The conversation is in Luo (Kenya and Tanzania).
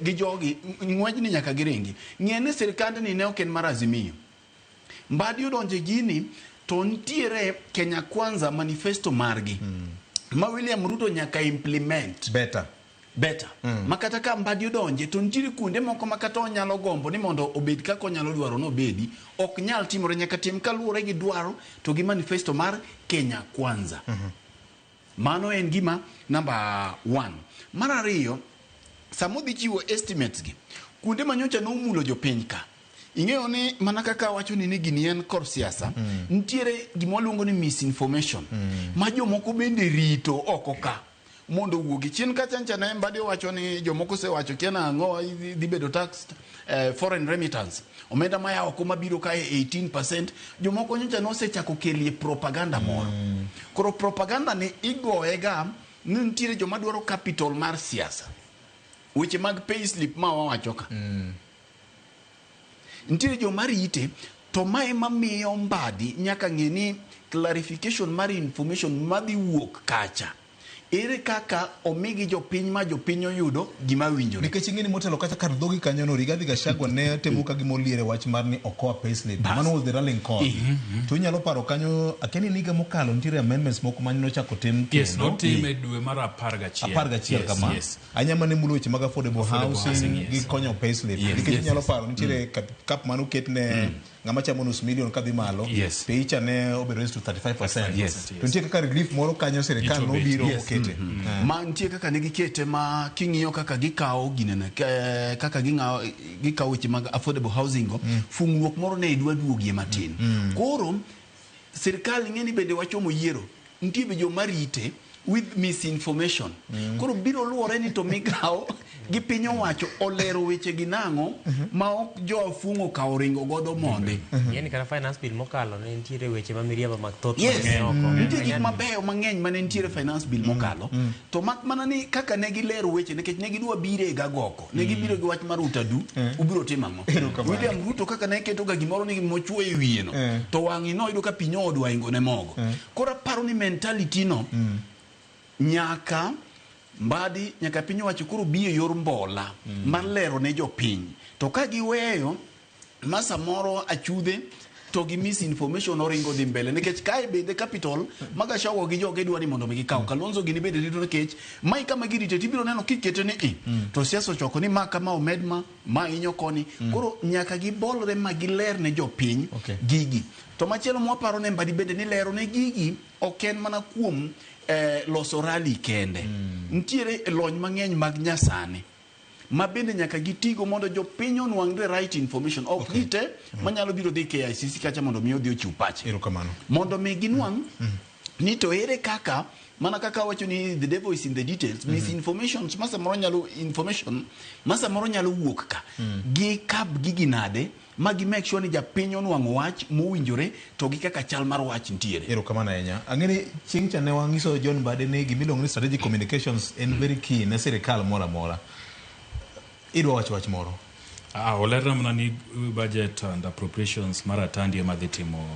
Gi jogi ng'wejni nyaka giringi. Ng'e ni sirkandni ne ok en mar Azimio. Mbadi odonjo e gini to nitiere Kenya Kwanza manifesto margi ma William Ruto nyaka implement better. Better. Ma kata ka Mbadi odonje to nitiere kuonde moko ma kata onyalo gombo ni mondo obed kaka onyalo dwaro ni obedi, ok nyal timore, nyaka tim kaluwore gi dwaro to gi manifesto mar Kenya Kwanza. Mano en gima namba 1. Mar ariyo, sama odhi chiwo estimates gi, kuonde ma nyocha nomulo jopiny ka, ing'eyo ni mana kaka awacho ni ni gini en kor siasa, nitiere gima waluongo ni misinformation ma jomoko bende rito oko ka mondo owuogi. Chien kacha ncha ne Mbadi owacho ni jomoko osewacho kia nang'o dhi bedo tax foreign remittance, omenda maya oko mabiro kae 18%. Jomoko nyocha nosechako kelie propaganda moro. Koro propaganda ni igoye ga ni nitiere joma dwaro capital mar siasa. Weche mag payslip ma wawacho ka. Nitiere joma rite to mae mamiyo Mbadi nyaka ng'e ni clarification mar information madhi wuok kacha. Ere kaka omigi jopiny ma jopiny oyudo gima winjore. Nikech ing'e ni motelo kacha kar dhogi kanyo no, Rigathi Gachagua ne temo ka gima oliere wach mar ni okoa payslip. Mano was the rallying call. To inyalo paro kanyo, akia ni higa mokalo nitiere amendments moko mane nochako tim Yes, kendo. notim e dwe mar 11. 11 kama. Anya mane mulo weche mag affordable Affordable housing, housing, yes. gi konyo payslip. Nikech inyalo paro nitiere cap mane oket ne ng'ama chamo nus million kadhi malo. Pei cha ne obedo raised to 35%. To nitie kaka relief moro kanyo sirikal Nyicho bet. nobiro okete. Ma nitie kaka ne gikete ma king'iyo kaka gikawo ginene, kaka gikawo weche mag affordable housing go, fungruok moro ne idwa duogie matin. Koro sirikal ing'e ni bende wachomo yiero, nitie be joma rite with misinformation. Koro biro luwore ni to migawo gi piny owacho olero weche gi nang'o ma ok jo afung'o okawo ringo godo monde. Ing'e ni kata finance bill mokalo ne nitiere weche ma miriambo mathoth mane oko. Nitie gik mabeyo mang'eny mane nitiere finance bill mokalo. To mak mana ni kaka ne gilero weche, nikech ne gidwa biro e gagoko. Ne gibiro gi wach mar utadu, ubiro timo ang'o? Erokamano. William Ruto kaka ne keto ga gimoro ni mochuo e wiye no. To wang'i noyudo ka pi nyoodwa ingo ne mogo. Koro aparo ni mentality no nyaka Mbadi, nyaka piny owacho koro bi e yor mbola mar lero ne jopiny. To ka giweyo ma samoro achudhe to gi misinformation oringo dhi mbele, nikech kae bende capital ma Gachagua gi joge dwa ni mondo mi gikaw. Kalonzo gini bende rito, nikech mae kama girite tibiro neno kikete ni i to siasa ochoko ni ma kama omed ma ma hinyo koni. Koro nyaka gibolre ma giler ne jopiny gigi. To machielo mwaparo ne Mbadi bende ni lero ne gigi ok en mana kuom loso rally kende. Nitiere lony mang'eny mag nyasani ma bende nyaka gitigo mondo jopiny onwang' the right information. Ok ji te manyalo biro dhi KICC kacha mondo mi odhi ochiw pache. Erokamano. Mondo mi ginwang' ni to ere kaka, mana kaka wacho ni the devil is in the details, misinformation ma samoro nyalo, information ma samoro nyalo wuok ka gi kab gigi nade ma gi make sure ni japiny onwang'o wach mowinjore to gi kaka chal mar wach nitiere. Erokamano ahinya. Ang'e ni chieng' cha ne wang'iso John Mbadi ni gimiluongo ni strategic communications en very key ne sirikal moro amora. Idwa wacho wach moro? Olerna mana ni budget and appropriations mar Atandi ema dhi timo.